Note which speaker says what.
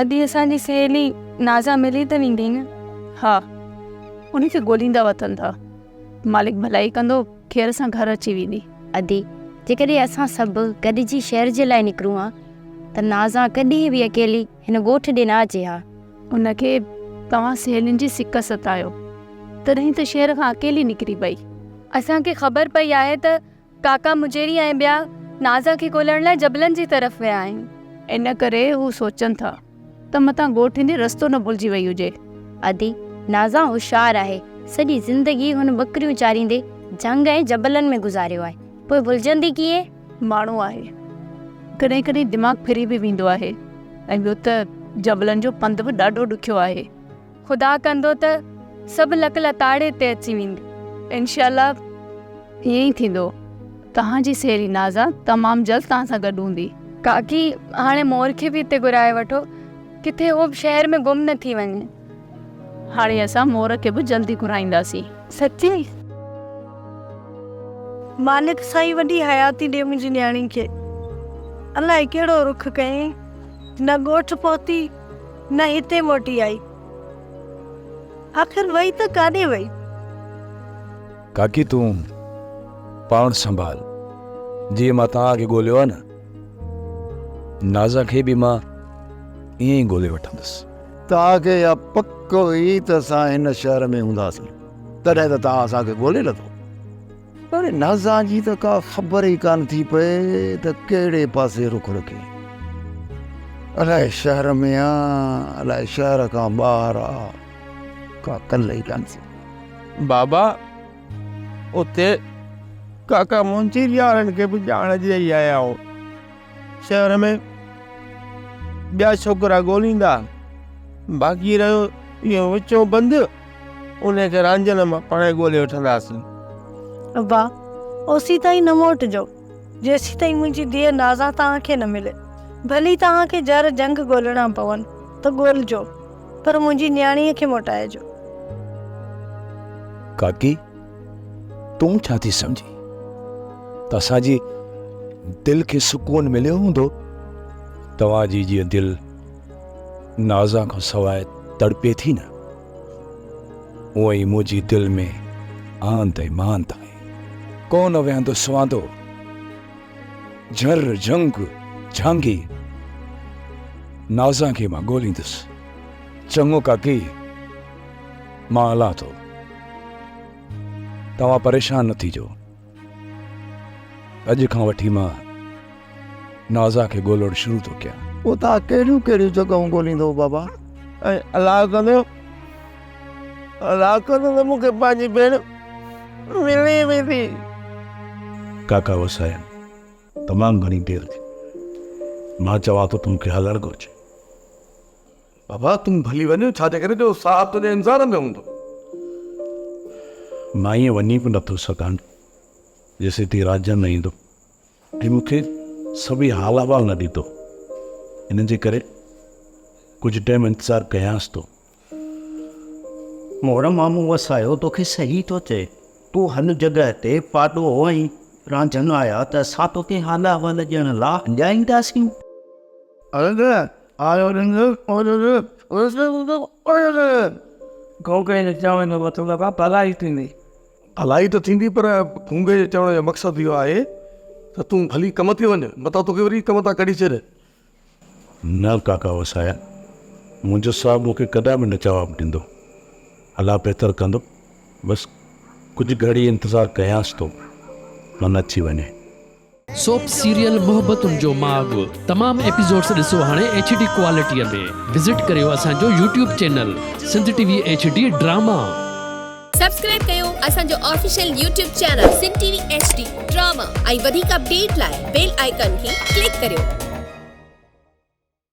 Speaker 1: ادي اسان جي سهيلي نازا ملي ته ويندي نه؟
Speaker 2: ها، ان کي ڳوليندا وتن ٿا. مالڪ ڀلائي ڪندو، خير سان گهر اچي ويندي.
Speaker 3: ادي، جيڪڏهن اسان سڀ گڏجي شهر جي لاء نڪرون ها ته نازان ڪڏهن به اڪيلي هن ڳوٺ ڏي نه اچي ها.
Speaker 2: ان کي توهان سهيلين جي سڪ ستايو، تڏهن ته شهر کان اڪيلي نڪري پئي.
Speaker 1: اسان کي خبر پئي آهي ته ڪاڪا مجيري ۽ ٻيا نازا کي ڳولڻ لاء جبلن جي طرف ويا آهن.
Speaker 2: ان ڪري هو سوچن ٿا ته متان ڳوٺ ايندي رستو نه ڀلجي وئي هجي.
Speaker 3: ادي، نازا هوشيار آهي. سڄي زندگي هن ٻڪريون چاريندي جهنگ ۽ جبلن ۾ گذاريو آهي. پوء ڀلجندي ڪيئن؟
Speaker 2: ماڻهو آهي. ڪڏهن ڪڏهن دماغ ڦري به ويندو آهي ۽ ٻيو ته جبلن جو پنڌ به ڏاڍو ڏکيو آهي.
Speaker 1: خدا ڪندو ته سڀ لڪ لتاڙي هتي اچي ويندي.
Speaker 2: انشاء الله ائين ئي ٿيندو. توهان جي سهيلي نازا تمام جلد توهان سان گڏ هوندي.
Speaker 1: ڪاڪي هاڻي مور کي به هتي گهرائي وٺو، ڪٿي هو به شهر ۾ گم نه ٿي وڃي.
Speaker 2: هاڻي اسان مور کي به جلدي گهرائينداسين.
Speaker 1: سچي؟
Speaker 4: مالڪ سائين وڏي حياتي ڏي منهنجي نياڻي کي. الائي ڪهڙو رخ ڪيائين، نه ڳوٺ پهتي نه هتي موٽي آئي. آخر وئي ته ڪاڏي وئي؟
Speaker 5: ڪاڪي تون پاڻ سنڀال. جيئن مان توهان کي ڳوليو آهي نه، نازا کي به مان ائين ئي ڳولي وٺندس.
Speaker 6: توهان کي اها پڪ هئي ته اسان هن شهر ۾ هونداسين، تڏهن ته توهان اسان کي ڳولي لڌو. پر نازان جي ته ڪا خبر ئي ڪانه ٿي پئي ته ڪهڙي پاسي رخ رکي. الائي شهر ۾ آ، الائي شهر کان ٻاهر آ، ڪا ڪل ئي ڪانه ٿي.
Speaker 7: بابا، اتي ڪاڪا منهنجي يارن کي به ڄاڻ ڏيئي آيا آهيون. شهر ۾ ٻيا ڇوڪرا ڳوليندا، باقي رهيو اهو وچون بند، انهي کي رانجهن مان پاڻهي ڳولي وٺنداسين.
Speaker 4: ابا، اوسيتائين نه موٽجو، جيسيتائين منهنجي ڌيء نازان توهان کي نه ملي. ڀلي توهان کي جر جهنگ ڳولڻا پون ته ڳولجو، پر منهنجي نياڻيء کي موٽائجو.
Speaker 5: ڪاڪي، تون ڇا ٿي سمجهين ته اسان جي دل کي سڪون مليو هوندو؟ توهان جي جيئن دل نازان کان سواء تڙپي ٿي نه، اونئن ئي منهنجي دل ۾ آنت ۽ مانت آهي. ڪونه ويهندو سواندو، جھر جھنگ جھانگي نازان کي مان ڳوليندس. چڱو ڪاڪي، مان هلان ٿو. توهان پريشان نه ٿيجو. اڄ کان وٺي مان نازا کي ڳولڻ شروع ٿو ڪيان.
Speaker 6: پوء توهان ڪهڙيون ڪهڙيون جڳهون ڳوليندؤ بابا؟
Speaker 7: ۽ الله ڪندو، الله ڪندو ته مون کي پنهنجي ڀيڻ ملي ويندي.
Speaker 5: ڪاڪا وسايم، تمام گهڻي دير ٿي. مان چوان ٿو ته مون کي هلڻ گهرجي.
Speaker 8: بابا تون ڀلي وڃ، ڇا جي ڪري جو صاحب تنهنجي انتظار ۾ هوندو.
Speaker 5: مان ائين وڃي به نٿو سگهان، جيسين راجن نه ايندو ۽ مون کي سڀئي حال احوال نه ڏيندو. ان جي ڪري ڪجهه ٽائيم انتظار ڪيانس ٿو.
Speaker 9: مور مامو وسايو توکي صحيح ٿو چئي. تون هل جڳهه تي پاڏو ۽ رانجهن آيا ته اسان توکي حال احوال ڏيڻ لا هليا اينداسين.
Speaker 7: گونگي جي چوڻ جو مطلب آ ڀلائي ٿيندي.
Speaker 8: ڀلائي ته ٿيندي پر گونگي جي چوڻ جو مقصد اهو آهي ته تون ڀلي ڪم تي وڃ متان توکي وري ڪم تان ڪڍي ڇڏين.
Speaker 5: نه ڪاڪا وسايا، منهنجو صاحب مون کي ڪڏهن به نه جواب ڏيندو. الله بهتر ڪندو. بس ڪجهه گهڙي انتظار ڪيانس ٿو من اچي وڃي.
Speaker 10: سوپ سيريل محبتن جو ماڳ تمام ايپيسوڊس ڏسو هاڻي ايڇ ڊي ڪوالٽي ۾ وزٽ ڪريو اسان جو YouTube channel Sindh T V H D drama.
Speaker 11: Subscribe ڪيو اسان جو official YouTube channel Sindh T V H D drama ۽ وڌيڪ اپڊيٽ لاء بيل آئيڪان کي ڪلڪ ڪريو.